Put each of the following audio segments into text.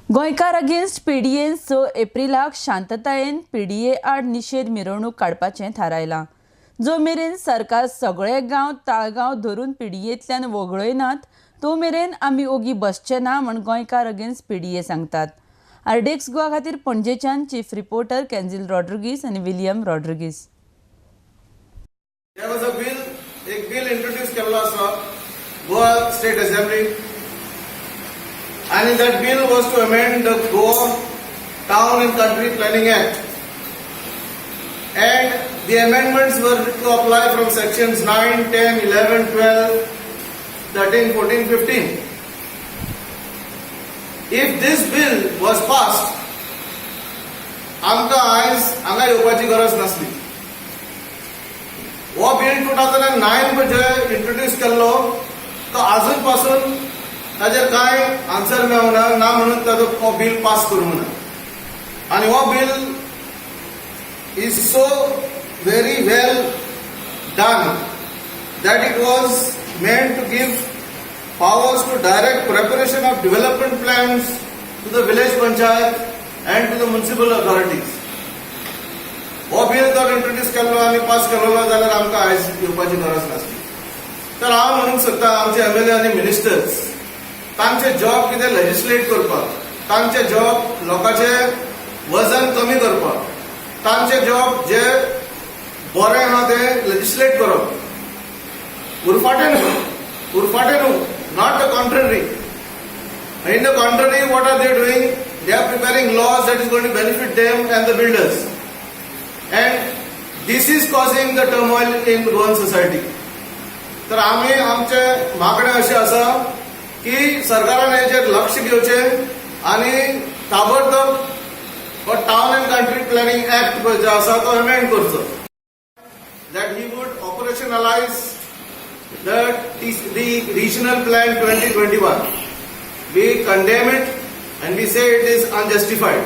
गोंयकार against PDN 6 एप्रिलाक शांततायेन PDA आड निशेध मिरवणूक काडपाचें थारायलां. जो मेरेन सरकार सगळे गांव ताळगांव धरून पीडीएंतल्यान वगळयनात, तो मेरेन आमी ओगी बसचे ना म्हूण गोंयकार अगेन्स्ट पीडीए सांगतात. आरडीएक्स गोवा खातीर पणजेच्यान चीफ रिपोर्टर कॅन्झील रॉड्रिगीस आनी William Rodrigues. There was a bill, एक बिल इंट्रोड्यूस केल्लो आसा गोवा स्टेट असेंब्ली आणि that bill was to amend the Goa Town and Country Planning Act, and the amendments were to apply from sections 9, 10, 11, 12, 13, 14, 15. If this bill was passed, आमकां आयज हांगा येवपाची गरज नासली. हो बिल 2009 जे इंट्रोड्यूस केल्लो, तो अजून पासून ताजेर कांय आन्सर मेळना ना, म्हणून ताजो हो बिल पास करूंक ना. आनी हो bill is so very well done that it was meant to give powers to direct preparation of development plans to the village panchayat and to the municipal authorities. हो बिल जर introduce केल्लो आनी pass केल्लो जाल्यार आमकां आयज येवपाची गरज नासली. तर हांव म्हणूंक सोदता, आमचे एमएलए आनी मिनिस्टर्स, तांचे जॉब कितें? लेजिस्लेट करपाक. तांचे जॉब लोकांचे वजन कमी करपाक. तांचे जॉब जे बरें आहा तें लेजिस्लेट करप, उरफाटें न्हू, उरफाटें न्हू, not the contrary. In the contrary, what are they doing? They are preparing laws that is going to benefit them and the builders. And this is causing the turmoil in Goan society. तर आमी आमचे मागणें अशें आसा की सरकारान हेचेर लक्ष घेवचें आनी ताबडतोब हो Town and Country Planning Act जो आसा तो अमेंड करचो, that he would operationalize the Regional Plan 2021. We condemn it and we say it is unjustified.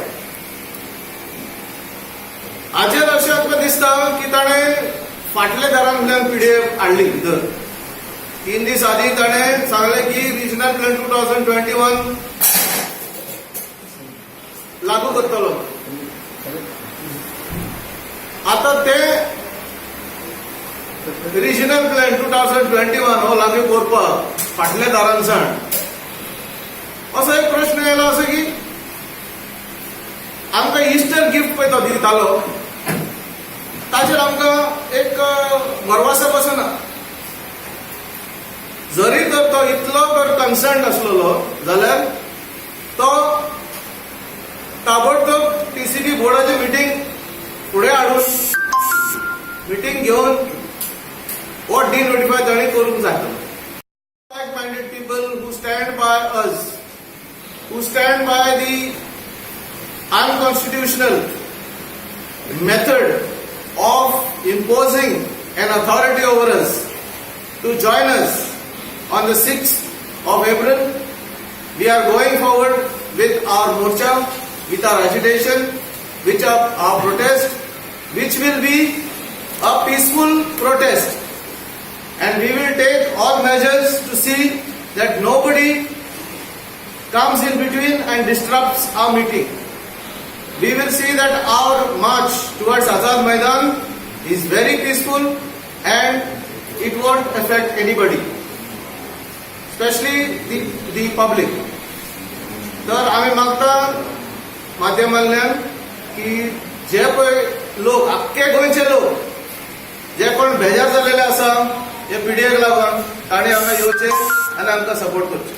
हाचेर अशें आमकां दिसता की ताणें फाटल्या दारांतल्यान पीडीए हाडली भितर. 3 दीस आदी ताणें सांगलें की Regional Plan 2021 लागू करतलो. आतां ते Regional Plan 2021 हो लागू करपाक फाटल्या दारांसान असो एक प्रश्न येयलो असो की आमकां इस्टर गिफ्ट पळय तो दितालो, ताचेर आमकां एक भरवंसो बसना. जरी तर तो इतलो तर कन्सर्न आसलेलो जाल्यार तो ताबडतोब टीसीबी बोर्डाची मिटींग फुडें हाडून, मिटींग घेवन हो डिनोटिफाय ताणें करूंक जाय. Like minded people who stand by us, who stand by the unconstitutional method of imposing an authority over us, to join us on the 6th of April. We are going forward with our morcha, with our agitation, with our protest, which will be a peaceful protest. And we will take all measures to see that nobody comes in between and disrupts our meeting. We will see that our march towards Azad Maidan is very peaceful and it won't affect anybody, especially the public. तर आमी मागता माध्यमांतल्यान की जे पळय लोक, आख्खे गोंयचे लोक जे कोण बेजार जाल्लेले आसा हे पिडीएक लागून, तांणी हांगा येवचे आनी आमकां सपोर्ट करचे.